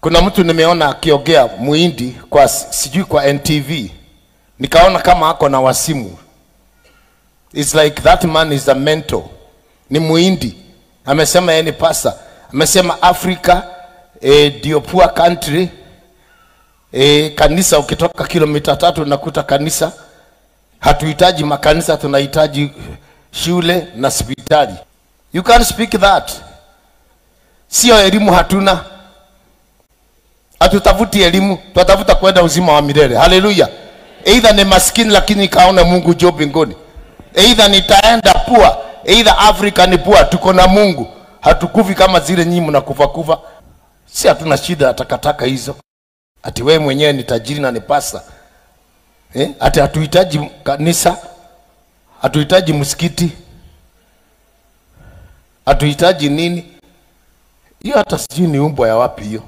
Kuna mtu nimeona akiongea Muhindi kwa sijui kwa NTV. Nikaona kama ako na wasimu. It's like that man is a mentor. Ni Muhindi. Amesema yeye ni pastor. Amesema Africa ndio poor country. Kanisa ukitoka kilomita 3 unakuta kanisa. Hatuhitaji makanisa, tunahitaji shule na hospitali. You can't speak that. Sio elimu hatuna. Hatutafuti elimu, tunatafuta kwenda uzima wa milele. Haleluya. Either ni maskini lakini kaona Mungu juu mbinguni. Either nitaenda poor, either Africa ni poor, tuko na Mungu. Hatukufi kama zile nyinyi mnakufa kufa. Si hatuna shida takataka hizo. Ati wewe mwenyewe ni tajiri na ni pasta. Ati hatuhitaji kanisa, hatuhitaji msikiti, hatuhitaji nini. Hiyo hata sijui ni umbo ya wapi hiyo.